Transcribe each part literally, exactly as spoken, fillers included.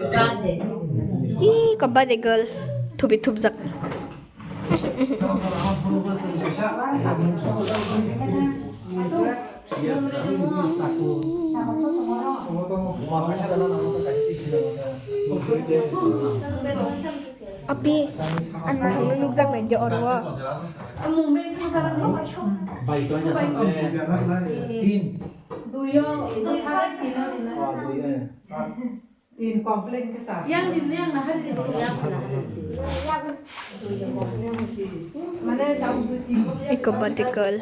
Ih, kabade girl. Thubi thupjak. Api, an mahang no nukjak nai je oro. Iko vertical.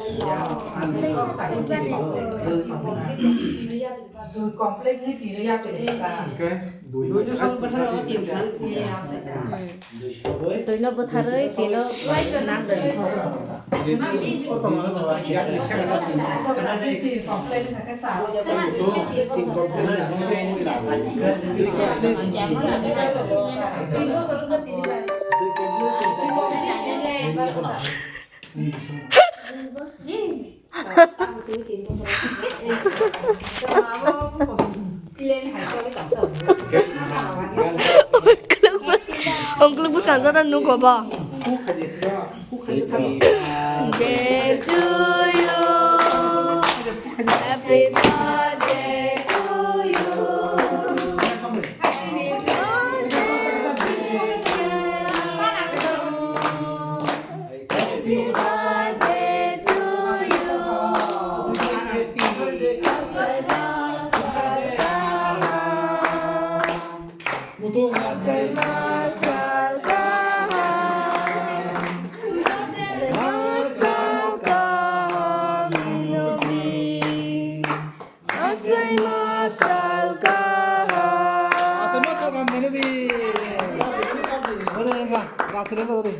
Twi no bwtharwi, twi no Ongklok bwskang jora nugo bo. Day to you. Happy birthday to you. Happy birthday to you. Aswk masal kaham. Aswk masal kaham ni nugwi. Aswk masal kaham. Aswk masal kaham ni nugwi. Ore, enga, gas re, ore.